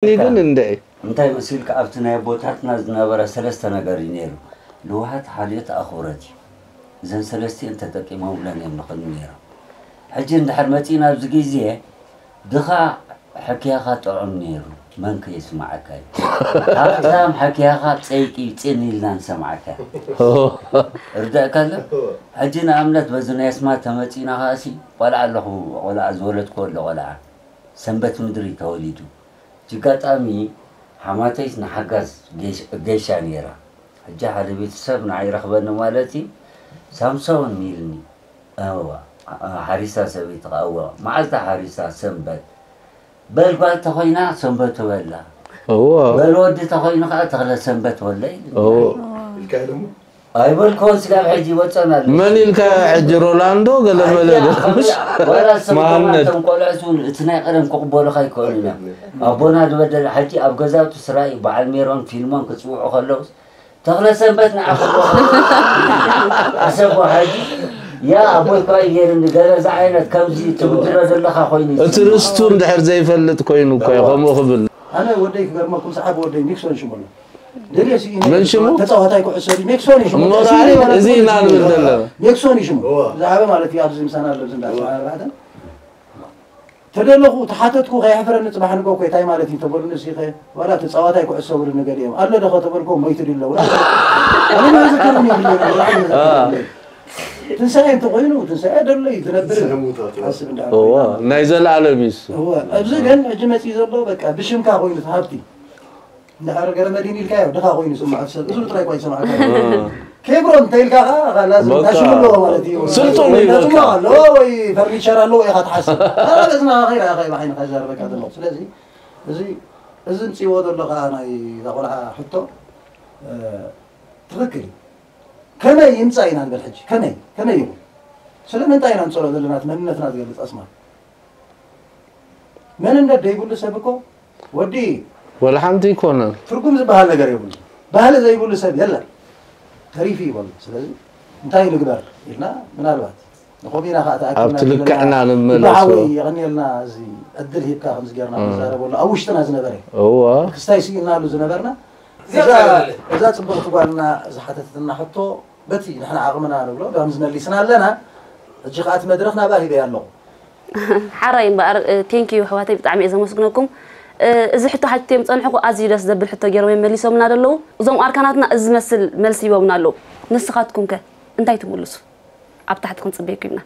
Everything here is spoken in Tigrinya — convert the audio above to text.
ግን እንደ እንታይ መሲልካ ኣብቲ ናይ ኣቦታትና ዝነበረ ሰለስተ ነገር እዩ ነይሩ። ልውሃት፣ ሓልዮት፣ ኣኽብሮት እዩ። እዘን ሰለስቲአን ተጠቂሞምለን እዮም ንኽድኑ ነይሮም። ሕጂ እንድሕር መፂእና ኣብዚ ግዜ ድኻ ሕክያኻ ጥዑም ነይሩ፣ መን ከየስምዓካ እዩ? ሃብታም ሕክያኻ ፀይቂ ፅን ኢልና ንሰምዓካ። ርዳእካ ኣሎ። ሕጂ ንኣብነት በዚ ናይ ኣስማት ተመፂእና ከኣሲ ቆልዓ ኣለኹ፣ ቆልዓ ዝወለድኩ ኣሎ ቆልዓ ሰንበት ምድሪ ተወሊዱ። ብጋጣሚ ሓማተይስ ንሓጋዝ ጌሽ- ጌሻ ነይራ። ሕጂ ሓደ ቤተሰብ ንዓይ ይረኽበኒ ማለት እዩ። ሳምሶን ኢልኒ። እዋ፣ ሓሪሳ ሰበይቲ ከኣ እዋ። መዓልቲ ሓሪሳ ሰንበት። በል ጓል ተኾይና ሰንበት በላ። እዎ በል ወዲ ተኾይኑ ከኣ ተኽለ ሰንበት ወለ ኢልኒ። እዎ ኢልካዮ ደሞ ኣይበልኮን ስጋብ ሕጂ ይወፀን ኣሎ። መን ኢልካ ሕጂ ሮላንዶ ገለመለ ገለምሽ ወላ ሰብ መሃመድ። እቶም ቆልዑ እውን እቲ ናይ ቀደም ክቕበሉኻ ይክእሉ እዮም። ኣቦና ዝበደለ ሕጂ ኣብ ገዛውቲ ስራይ በዓል ሜሮን ፊልሞን ክፅውዑ ከለውስ ተኽለ ሰንበት ንዓኹም ኣሰቦ ሕጂ ያ ኣቦይ እኳ ይገርም ገለ እዚ ዓይነት ከምዚ ትብድሎ ዘለኻ ኮይኑ እዩ እቲ ርስቱ እንድሕር ዘይፈልጥ ኮይኑ እኮ እዩ ከምኡ ክብል ኣነ ወደይ ክገርመኩም ሰዓብ ወደይ ኒክሶን ሽሙ ኣሎ። ደልየ ሲ መን ሽሙ? ተጻዋታይ ኩዕሶ ድዩ? ኒክሶን እዩ ሽሙ። እሞ ራሪ እዚ ኢና ንብል ዘለና። ኒክሶን እዩ ሽሙ። ዝዓበ ማለት እዩ ኣብዚ ምሳና ኣሎ ዝንዳ ኣርባዕተ ተደለኹ ተሓተትኩ ከየሕፍረኒ ጽባሕ ንግሆ እኮ እንታይ ማለት እዩ ተበሉኒ። እሲ ኸ ዋላ ተጻዋታይ ኩዕሶ ብሉኒ ገሊኦም ኣሎ ዶ ከተበልኮ ሞይቱ ድዩ ኣለዉ ኣነ ማለት ከረኒ ትንሳኤ እንተኮይኑ ትንሳኤ ደሎ እዩ ትነብር ሓስብ እንዳ እዎ ናይ ዘላለም እዩ እሱ እወ ኣብዚ ግን ሕጂ መፂኡ ዘሎ በቃ ብሽምካ ኮይኑ እቲ ሃብቲ እንድሕር ገረ መድህን ኢልካዮ ድኻ ኮይኑ ይስምዖ እቲ ሰብ እዝኑ ጥራይ እኳ ይሰምዓካ ኬብሮን እንተ ኢልካ ከዓ ካላ በቃ። ታሽሙ ኣለዎ ማለት እዩ ስልጡን እዩ ወይ ናትማ በቃ። ኣለዎ ወይ ፈርኒቸር ኣለዎ ኢኻ ትሓስብ ኣበዝና ከይራ ከይ ባዓይንካ ይዛረበካ ዘሎ ስለዚ እዚ እዚ ምፅእዎ ዘሎ ከዓ ናይ እዛ ቆልዓ ሕቶ እ፣ ትኽክል እዩ ከመይ ይምፃእ ኢና ንበል ሕጂ ከመይ ከመይ ይኹን ስለምንታይ ኢና ንፀሎ ዘለና እቲ መንነትና ዝገልፅ ኣስማት መንነት ደይብሉ ሰብ እኮ ወዲ ወላ ሓንቲ ኣይኮነን ትርጉም ዝበሃል ነገር የብሉ ባህሊ ዘይብሉ ሰብ የለን ተሪፉ ይበሉ ስለዚ እንታይ ንግበር ኢልና ምናልባት ንኮሚና ከዓ ተኣኪብና ኣብቲ ልክዕና ዘለና ንመለሶ። ብሓወይ የቐንየልና እዚ ዕድል ሂብካ ከምዚ ጌርና ንዛረበሉ ኣብ ውሽጥና ዝነበረ እዋ ክስታይ ስኢናሉ ዝነበርና እዛ እዛ ፅብቕቲ ጓልና ዝሓተተትና ሕቶ በቲ ንሕና ዓቕምና ንብሎ ከምዚ መሊስና ኣለና ሕጂ ከዓ እቲ መድረኽ ናብኣ ሂበያ ኣለኹ ሓራይ እምበኣር ቴንኪዩ ኣሕዋተይ ብጣዕሚ እየ ዘመስግነኩም። እዚ ሕቶ ሓቲቶም ዝፀንሕኹ ኣዝዩ ደስ ዘብል ሕቶ ገይሮም እዮም መሊሶምና ዘለዉ። እዞም ኣርካናትና እዚ ዝመስል መልሲ ሂቦምና ኣለዉ። ንስኻትኩም ከ እንታይ ትምልሱ? ኣብ ታሕቲ ክንፅበየኩም ኢና።